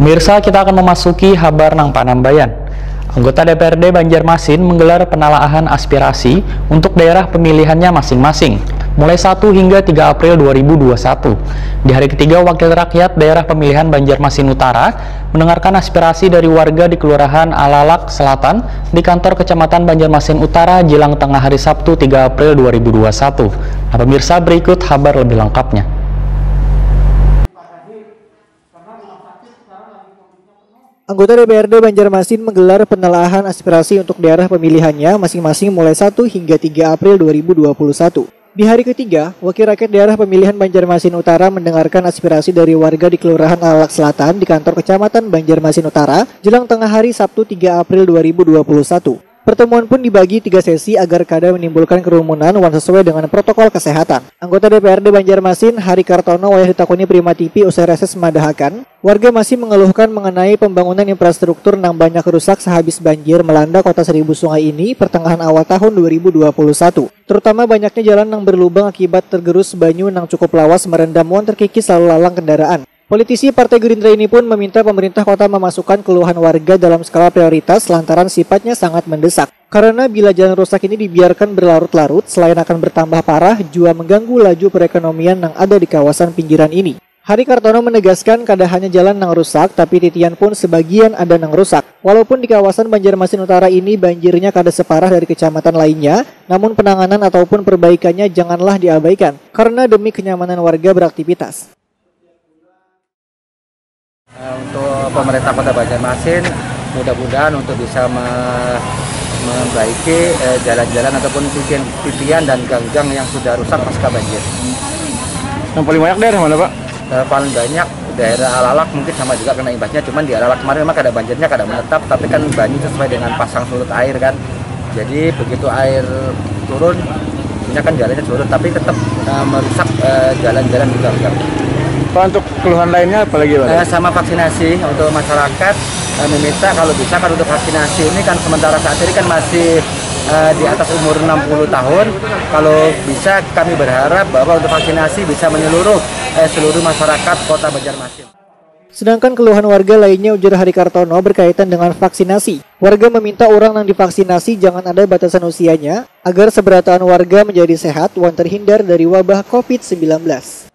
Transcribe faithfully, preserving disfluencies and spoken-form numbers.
Pemirsa, kita akan memasuki habar nang panambayan. Anggota D P R D Banjarmasin menggelar penalaahan aspirasi untuk daerah pemilihannya masing-masing, mulai satu hingga tiga April dua ribu dua puluh satu. Di hari ketiga, Wakil Rakyat Daerah Pemilihan Banjarmasin Utara mendengarkan aspirasi dari warga di Kelurahan Alalak Selatan di kantor Kecamatan Banjarmasin Utara jelang tengah hari Sabtu tiga April dua ribu dua puluh satu. Nah, pemirsa, berikut habar lebih lengkapnya. Anggota D P R D Banjarmasin menggelar penelaahan aspirasi untuk daerah pemilihannya masing-masing mulai satu hingga tiga April dua ribu dua puluh satu. Di hari ketiga, Wakil Rakyat Daerah Pemilihan Banjarmasin Utara mendengarkan aspirasi dari warga di Kelurahan Alalak Selatan di kantor Kecamatan Banjarmasin Utara jelang tengah hari Sabtu tiga April dua ribu dua puluh satu. Pertemuan pun dibagi tiga sesi agar kada menimbulkan kerumunan wan sesuai dengan protokol kesehatan. Anggota D P R D Banjarmasin, Hari Kartono, wayah ditakuni Prima T V usai reses madahakan, warga masih mengeluhkan mengenai pembangunan infrastruktur nang banyak rusak sehabis banjir melanda kota Seribu Sungai ini pertengahan awal tahun dua ribu dua puluh satu. Terutama banyaknya jalan nang berlubang akibat tergerus banyu nang cukup lawas merendam wan terkikis lalu lalang kendaraan. Politisi Partai Gerindra ini pun meminta pemerintah kota memasukkan keluhan warga dalam skala prioritas lantaran sifatnya sangat mendesak. Karena bila jalan rusak ini dibiarkan berlarut-larut, selain akan bertambah parah, jua mengganggu laju perekonomian yang ada di kawasan pinggiran ini. Hari Kartono menegaskan kada hanya jalan yang rusak, tapi titian pun sebagian ada yang rusak. Walaupun di kawasan Banjarmasin Utara ini banjirnya kada separah dari kecamatan lainnya, namun penanganan ataupun perbaikannya janganlah diabaikan, karena demi kenyamanan warga beraktivitas. Eh, untuk pemerintah Kota Banjarmasin, mudah-mudahan untuk bisa me- membaiki eh, jalan-jalan ataupun titian, titian dan gang-gang yang sudah rusak pasca banjir. Yang paling banyak daerah mana, Pak? Eh, paling banyak daerah Alalak mungkin sama juga kena imbasnya, cuman di Alalak kemarin memang kada banjirnya kada menetap, tapi kan banyu sesuai dengan pasang surut air kan. Jadi begitu air turun, ini kan jalannya surut, tapi tetap eh, merusak eh, jalan-jalan di gang-gang. Pak, untuk keluhan lainnya apa lagi, Pak? Eh, sama vaksinasi untuk masyarakat, eh, meminta kalau bisa kan untuk vaksinasi ini kan sementara saat ini kan masih eh, di atas umur enam puluh tahun. Kalau bisa kami berharap bahwa untuk vaksinasi bisa menyeluruh eh, seluruh masyarakat Kota Banjarmasin. Sedangkan keluhan warga lainnya, ujar Hari Kartono, berkaitan dengan vaksinasi. Warga meminta orang yang divaksinasi jangan ada batasan usianya, agar seberataan warga menjadi sehat wan terhindar dari wabah covid sembilan belas.